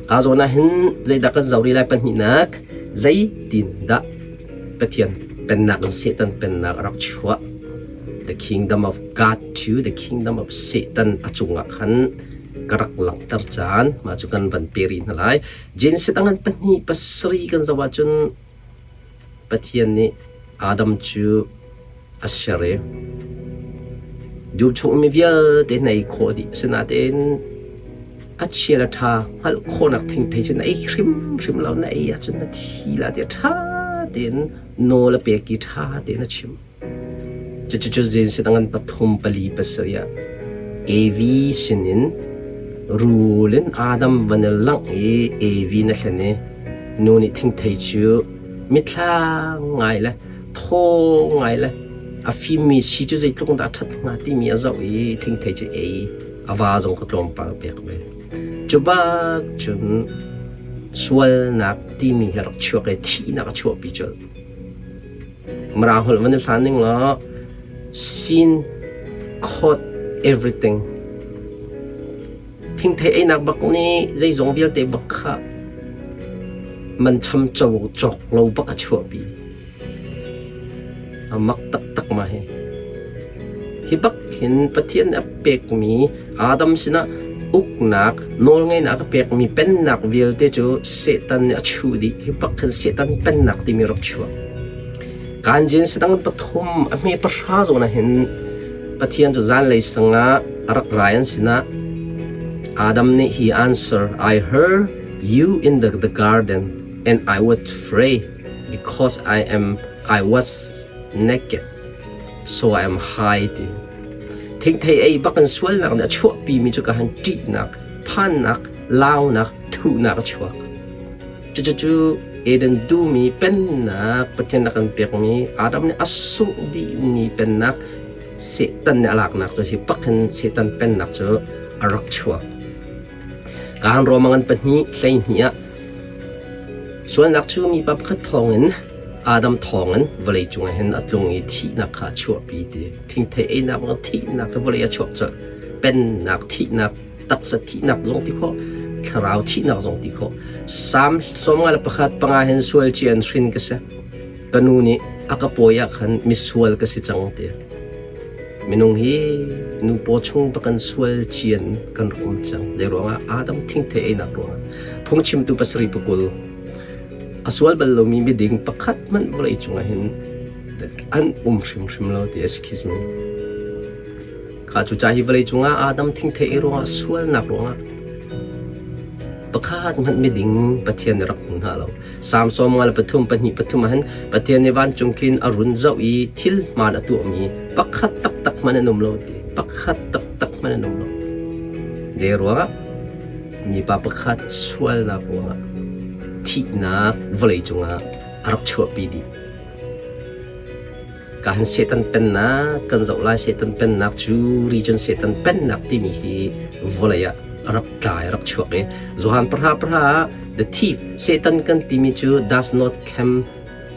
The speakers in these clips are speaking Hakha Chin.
Ka zawn ah hin zeidah kan zoh rih lai pahnihnak zeitindah Pathian pennak in Satan pennak a rak chuah. The kingdom of God to the kingdom of Satan a cungah khan ka rak langhter caan mah cu kan van pe rih hna lai. Genesis a ngan pahnih pasarih kan zoh ahcun Pathian nih Adam cu a ser i dum chung mi vialte na ei khawh dih. Asinain a chia le ṭha hngalh khawhnak thingthei cu na ei hrimhrim lo. Na ei ahcun na thi la tiah ṭha tein nawl a pek i ṭha tein a chimh. Cucu Genesis ngan pathum pali pasarih ah Evi sinin rul in Adam van i langh i Evi na thlen i nu nih thingthei cu mithlang ngai le thaw ngai le a fimmi si cu zeitluk dah a ṭhat hnga timi a zoh i thingthei cu ei a va zong kha tlawmpal pek ve. Cu bak cun sualnak timi hi a rak chuak i thihnak a chuahpi colh. Mirang holh van i hlan ning law sin caught everything. Thingthei einak bak nih zeizong vialte bak kha man cham co cawk lo bak a chuahpi. A mak taktak ma hi. Hi bak hin Pathian nih a pekmi Adam sinah uknak, nawlngeihnak a pekmi pennak vialte cu Satan nih a chuh dih. Hi bak khan Satan pennak timi rak chuak. Kanjin sidang pathum a hme pahra zawn ah hin Pathian cu zanlei sangah a rak rai an sinah Adam nih he answer, I heard you in the garden and I was afraid because I was naked so I am hiding. Thingthei ei bak in sualnak nih a chuahpimi cu ka han ṭihnak, phannak, launak, thuhnak a chuak. Cucu Eden duhmi pennak Pathian a kan pekmi Adam nih a sungh dihmi pennak Satan nih a laknak cu hi bak hin Satan pennak cu a rak chuak. Kaan Roma ngan pahnih 12 ah sualnak cu mipa pakhat thawngin Adam thawngin vawlei cungah hin a tlung i thihnak kha a chuahpi ti thingthei einak bang thihnak hi vawlei a chuak colh pennak thihnak taksa thihnak zong ti khawh thlarau thihnak zong ti khawh Salm 51 panga hin sual ci an hrin ka si ka nu nih a ka pawi ah khan misual ka si cang ti minung hi nu paw chung bakan sual cian kan rak um cang zei ruangah Adam thingthei einak ruangah phungchimtu pasarih pakul a sual bal lomi miding pakhat hmanh vawlei cungah hin an um hrimhrim lo ti excuse me Kha cucaah hi vawlei cungah Adam thingthei ei ruangah sualnak ruangah pakhat hmanh miding Pathian nih rak hmu hna lo. Salm sawm nga le pathum pahnih pathum ah hin Pathian nih vancung khin a run zoh i thil hmaan a tuahmi pakhat taktak hmanh an um lo ti. Pakhat taktak hmanh an um lo. Zei ruangah? Mipa pakhat sualnak ruangah thihnak vawlei cungah a rak chuahpi dih. Ka han Satan pennak kan zoh lai Satan pennak cu region Satan pennak timi hi vawlei ah rak tlai rak chuak i Johan pahra pahra ah the thief Satan kan timi cu does not come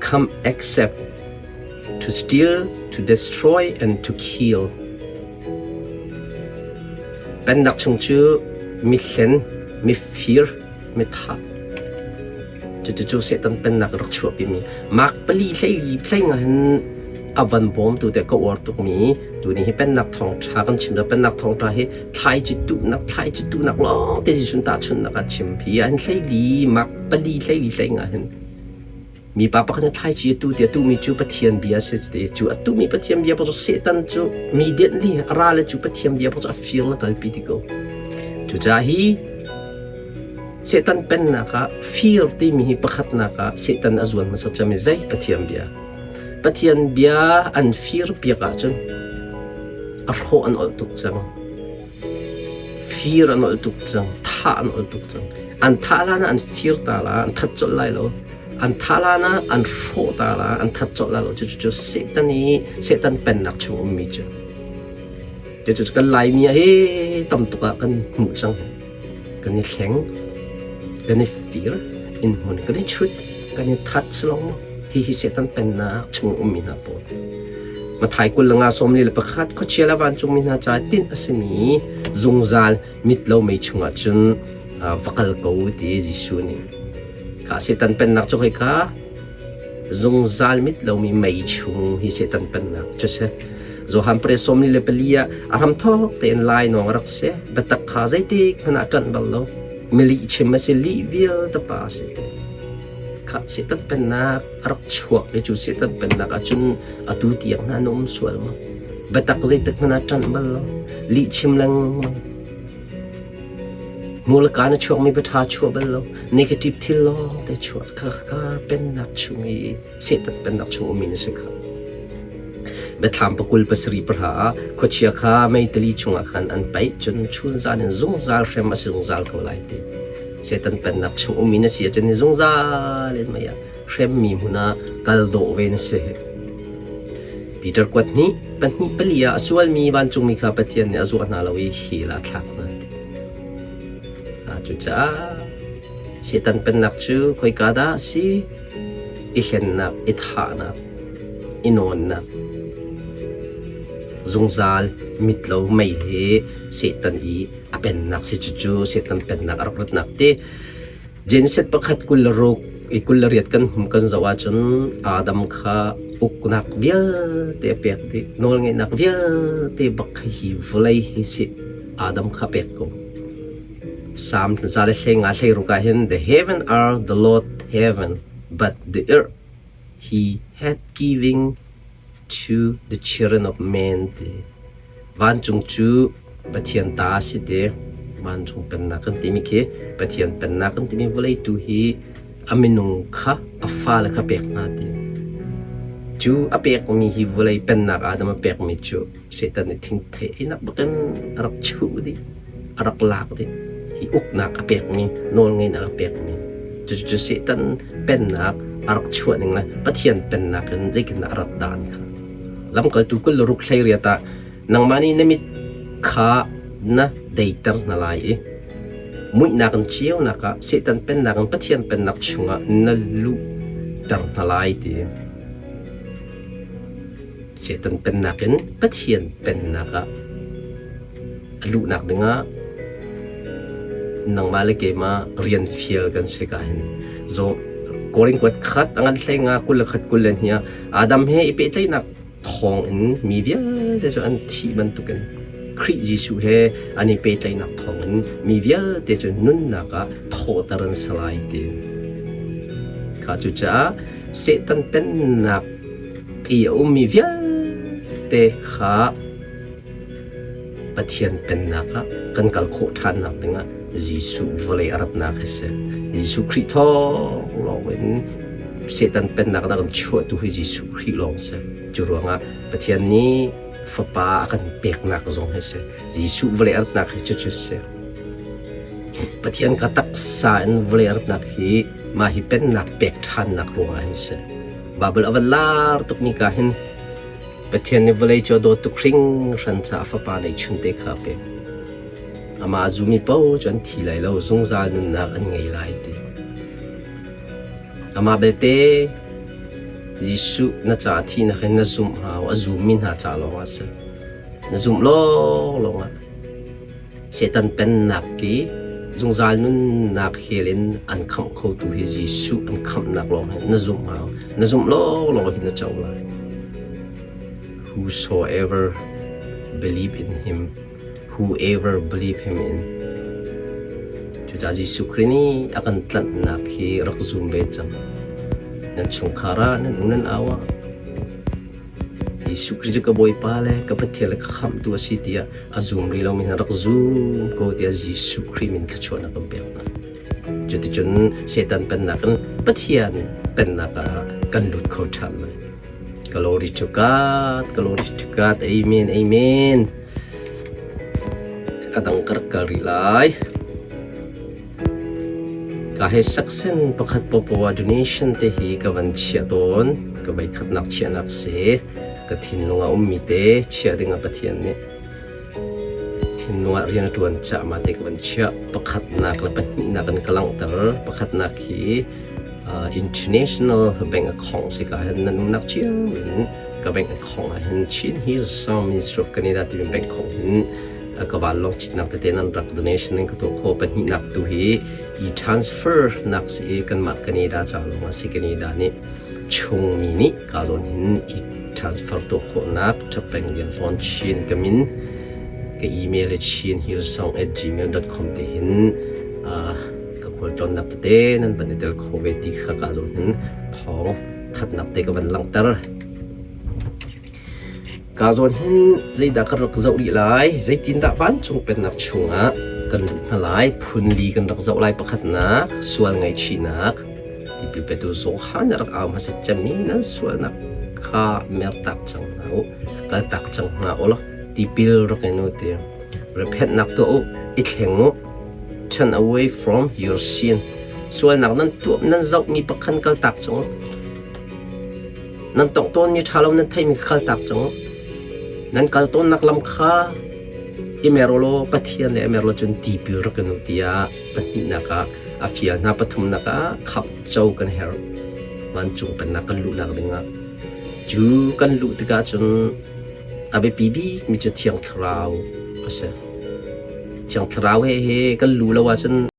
come except to steal to destroy and to kill pennak chung cu mihlen mifir mithah Cucu Satan pennak rak chuahpimi Mark pali hleili hlei nga hin a van bawmtu te ka uar tukmi tuni hi pennak thawngṭha kan chim pennak thawngṭha hi thlaici tuhnak thlaici tuhnak lawng te Jesuh tahchunhnak ah chim hi an hleili Mark pali hleili hlei nga hin mipa pakhat nih thlaici a tu ti a tuhmi cu Pathian bia a si ti cu a tuhmi Pathian bia cu Satan cu immediately a ra le cu Pathian bia cu a fir le kalpi ti ko cucaah hi Satan pennak ah fir timi hi pakhatnak ah Satan a zuan hmasa cem i zei Pathian bia. Pathian bia an fir piak ahcun a hrawh an olh tuk cang. Fir an olh tuk cang. Thah an olh tuk cang. An thah hlan ah an fir ta la, an that colh lai lo. An thah hlan ah an hrawh ta la, an that colh lai lo. Cucu cu Satan i Satan pennak chung ummi cu. Cucu kan Laimi ah hi tam tuk ah kan hmuh cang. Kan i thleng, kan i fir, innhmun kan i chut, kan i that silong hihi Satan pennak chung ummi hna pawl. Mathai 25 41 khuachia le vancungmi hna ca tinh a simi zungzal mit lo mei chungah cun Va kal ko ti Jesuh nih. Kha Satan pennak cu khoika zungzal mit lomi mei chung hi Satan pennak cu si. Johan pare sawmli le pali ah a hramthawk tein lainawng a rak si. Biatak kha zeitik hmanh ah ṭanh bal lo. Milih chim a si, lih vialte pa a si ti. Kha Satan pennak a rak chuak i cu Satan pennak ahcun atu tiang hna na um sual maw? Biatak zeitik hmanh ah ṭanh bal lo. Lih chim lengmang. Hmurka na chuakmi biaṭha chuah bal lo. Negative thil lawng te chuah kha kha pennak chung i Satan pennak chung ummi na si kha. Biathlam pakul pasarih pahra ah khuachia kha meitali chungah khan an paih cun chunzan in zungzal hrem a si zungzal ko lai ti. Satan pennak chung ummi na si ahcun zungzal in mei ah hremmi hmun ah kal dawh ve na si. Peter kuat hnih pahnih pali ah a sualmi vancungmi kha Pathian nih a zuah hna lo i hell ah a thlak hna ti. Cucaah Satan pennak cu khoika dah a si? I hlennak, i thahnak, i nawnnak, zungzal mitlo mei hi Satan i a pennak si cucu Satan pennak a rak ratnak ti. Genset pakhat 26 i 28 kan hum kan zoh ahcun Adam kha uknak vialte a pek dih, nawlngeihnak vialte bak kha hi vawlei hi si Adam kha pek ko. Psalm za le hlei nga hlei ruk ah hin the heaven are the Lord heaven but the earth he hath giving to the children of men ti. Vancung cu Pathian ta a si ti. Vancung pennak kan timi khi Pathian pennak kan timi vawlei tu hi a minung kha a fale kha pek hna ti. Cu a pekmi hi vawlei pennak Adam a pekmi cu Satan nih thingthei einak bakin a rak chuh dih, a rak lak dih. Hi uknak a pekmi, nawlngeihnak a pekmi. Cucu Satan pennak a rak chuah ning le Pathian pennak in zeitindah a rat dan kha. Lamkaltu 26 hleiriat ah nangmah nih na mit kha na deiter hna lai i muihnak in ceunak ah Satan pennak in Pathian pennak chungah na luhter hna lai ti. Satan pennak in Pathian pennak ah a luhnak dingah nangmah le keimah rian fial kan si ka hin zo Korin kuat khat a ngan hlei nga kul le khat kul le hnih ah Adam he i pehtlaihnak thawng in mi vialte cu an thih bantukin Khrih Jesuh he an i pehtlaihnak thawng in mi vialte cu nunnak ah thawhter an si lai ti. Kha cucaah Satan pennak i a ummi vialte kha Pathian Pennak ah kan kal khawh ṭhannak dingah Jesuh vawlei a ratnak hi si. Jesuh Khrih thawng lawng in Satan Pennak ah kan chuahtu hi Jesuh Khrih lawng si. Cu ruangah Pathian nih Fapa a kan peknak zong hi si. Jesuh vawlei a ratnak hi cucu si. Pathian ka taksa in vawlei a ratnak hi mah hi pennak pek ṭhannak ruangah hin si. Bible a van lar tukmi ka hin Pathian nih vawlei cu a dawt tuk hringhran caah a Fapa neihchunte kha a pek. Amah a zumi paoh cu an thi lai lo, zungzal nunnak an ngei lai ti. Amah belte Jesuh na ca thihnak in na zumh hau, a zummi hna ca lawngah a si. Na zumh lawnglawng ah Satan pennak i zungzal nunnak hel in an khamh khotu hi Jesuh an khamhnak lawng hi na zumh hau. Na zumh lawnglawng hi na co lai. Whosoever believe in him, whoever believe him in. Cucaah Jesuh Khrih nih a kan tlanhnak hi rak zum ve cang. Nan chungkhar ah, nan u nan au ah, Jesuh Khrih cu ka Bawipa le ka Pathian le ka Khamhtu a si tiah a zum rih lomi hna rak zum ko tiah Jesuh Khrih min thluachuahnak kan pek hna. Cuticun Satan pennak in Pathian pennak ah kan lut kho ṭhan lai. Glory to God, glory to God, amen, amen. A dang ka rak kal rih lai. Ka hei saksen pakhat popoa donation te hi ka van chiah tawn. Ka voikhatnak chiahnak si. Ka thinlung ah ummi te chiah ding ah Pathian nih thinlung ah rian a ṭuan cah ma te ka van chiah. Pakhatnak le pahnihnak in ka langhter. Pakhatnak hi uh, international bank account si ka hin nan umnak cio in ka bank account ah hin Chin Hill Sound Ministry of Canada timi bank account hin. Ka vanlawng citnak tete nan rak donation in ka tuah khawh. Pahnihnak tu hi e-transfer nak si i kanmah Canada ca lawng ah si. Canada nih chungmi nih ka zawn hin e-transfer tuah khawhnak Ṭhapeng Lian Hlawn Chin ka min ka email le chinhillsong@gmail.com te hin ka khualtlawnnak tete nan van i tel kho ve ti kha ka zawn hin thawng thatnak te ka van langhter. Ka zawn hin zeidah ka rak zoh rih lai? Zeitindah vancung pennak chungah kan luh hna lai? Phun li kan rak zoh lai. Pakhatnak, sual ngaihchihnak. Tipil petu Johan a rak au hmasat cemmi nan sualnak kha mertak cang hna u, kaltak cang hna u law tipil rak in u ti. Repentnak tuah u, i thleng u. Turn away from your sin. Sualnak nan tuah nan zohmi pakhan kaltak cang u. Nan tongh tawnmi ṭha lo nan theimi kha kaltak cang u. Nan kal tawnnak lam kha i mer u law Pathian le i mer law cun tipil rak in u tiah pahnihnak ah a fial hna. Pathumnak ah khamhco kan herh. Vancung pennak kan luhnak dingah. Cu kan luh tikah cun a biapi bikmi cu Thiang Thlarau a si. Thiang Thlarau he he kan luh lo ahcun.